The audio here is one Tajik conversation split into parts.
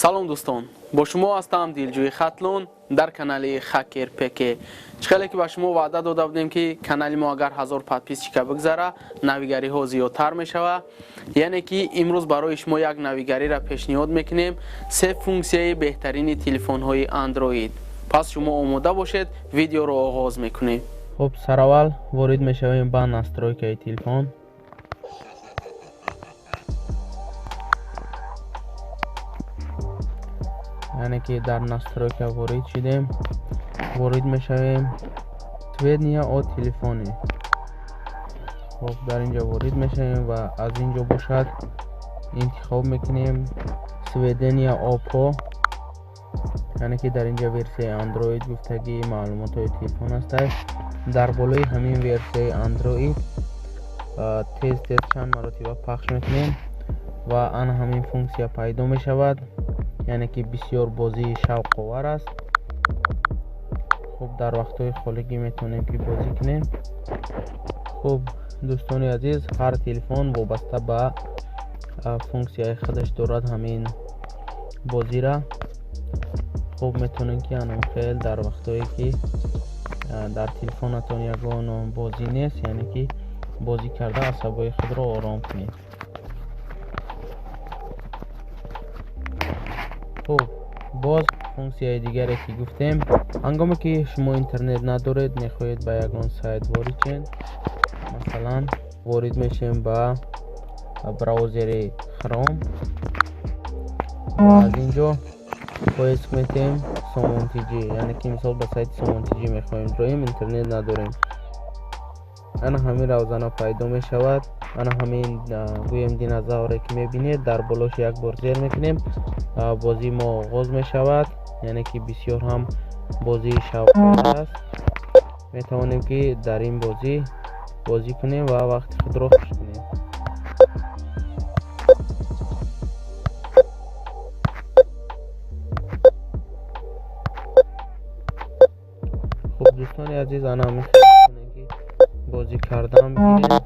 Салом дӯстон, бо шумо ҳастам Дилҷӯи Хатлон дар канали Хакер ПК. Чӣ хеле ки ба шумо ваъда дода будем, ки канали мо агар 1000 подписчика бигзара, навигариҳо зиёдтар мешава. Яъне ки имрӯз барои шумо як навигариро пешниҳод мекунем: се функсияи беҳтарини телефонҳои Android. Пас шумо омода бошед, видеоро оғоз мекунем. Хуб, сараввал ворид мешавем ба настройкаи телефон. Яъне ки дар настройка ворид шудем, ворид мешавем сведения о телефоне. Хуб, дар ин ҷо ворид мешавем ва аз ин ҷо бошад интихоб мекунем сведения о ПО, яъне ки дар ин ҷо версияи Android гуфтагии маълумотҳои телефон ҳастад. Дар болои ҳамин версияи Android тез тез чанд маротиба пахш мекунем ва ана ҳамин функсия пайдо мешавад, яъне ки бисёр бозии шавқовар аст. Хуб, дар вақтҳои холигӣ метавонем ки бозӣ кунем. Хуб, дӯстони азиз, ҳар телефон вобаста ба функсияи худаш дорад ҳамин бозира. Хуб, метавонем ки анам хел дар вақтҳое ки дар телефонатон ягон бозӣ нест, яъне ки бозӣ карда асабои худро ором кунед. Хуб, боз функсияи дигаре ки гуфтем, ҳангоме ки шумо интернет надоред, мехоҳед ба ягон сайт ворид шед, масалан ворид мешем ба браузери Chrome ва аз ин ҷо поиск метем Сомон TG, яъне ки мисол ба сайти Сомон TG мехоҳем ҷоем, интернет надорем. Ана ҳамин равзана пайдо мешавад. Ана ҳамин гӯем динозавре ки мебинед, дар болош як бор зер мекунем, бозии мо оғоз мешавад. Яъне ки бисёр ҳам бозии шавқовар аст. Метавонем ки дар ин бозӣ бозӣ кунем ва вақти худро хуш кунем. Хуб, дӯстони азиз, ана ҳамин метавонем ки бозӣ кардан бигирем.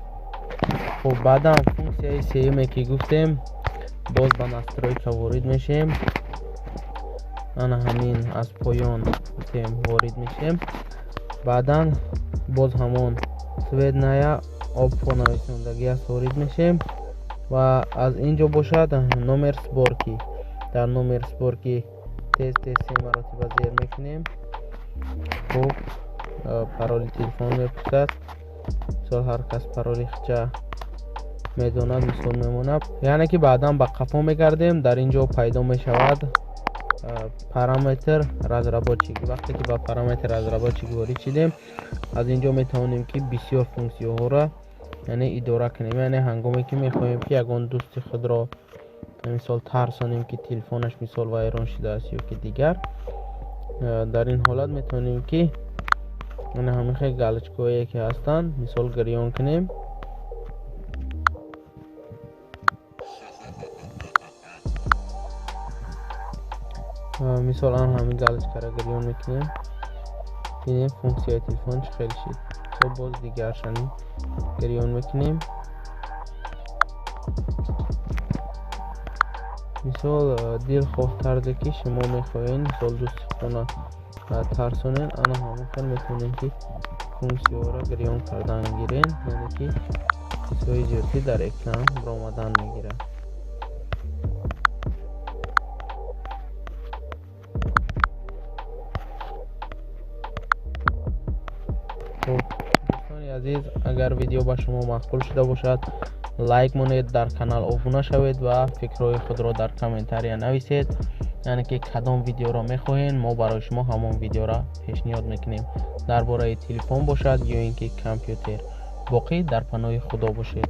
Хуб, баъдан функсияи сеюме ки гуфтем, боз ба настройка ворид мешем, ана ҳамин аз поён гуфтем ворид мешем, баъдан боз ҳамон сведения о ПО нависондагӣ аст, ворид мешем ва аз ин ҷо бошад номер сборки. Дар номер сборки тез тез се маротиба зер мекунем. Хуб, пароли телефон мепурсад. Мисол, ҳар кас пароли хича медонад, мисол мемонад. Яъне ки баъдан ба қафо мегардем, дар ин ҷо пайдо мешавад параметр разработчик. Вақте ки ба параметр разработчик ворид шидем, аз ин ҷо метавонем ки бисёр функсияҳоро, яъне, идора кунем. Яъне ҳангоме ки мехоҳем ки ягон дӯсти худро мисол тарсонем, ки телефонаш мисол вайрон шудааст ё ки дигар, дар ин ҳолат метавонем ки ана ҳамин хел галочкаҳое ки ҳастанд, мисол, гирён кунем. Мисол, ан ҳамин галочкаро гирён мекунем, бинем функсияи телефон чӣ хел шид. Мисол, боз дигаршани гирён мекунем. Мисол, дилхоҳ тарзе ки шумо мехоҳед, мисол, дӯсти худтона тарсонед, ана ҳамон хел метавонем ки функсияҳоро гирён кардан гирен, яъне ки чизҳои зиёдӣ дар экран баромадан мегирад. Хуб, дӯстони азиз, агар видео ба шумо маъқул шуда бошад, лайк монед, дар канал обуна шавед ва фикрҳои худро дар комментария нависед, яъне ки кадом видеоро мехоҳед, мо барои шумо ҳамон видеоро пешниҳод мекунем, дар бораи телефон бошад ё ин ки компютер. Боқӣ дар паноҳи Худо бошед.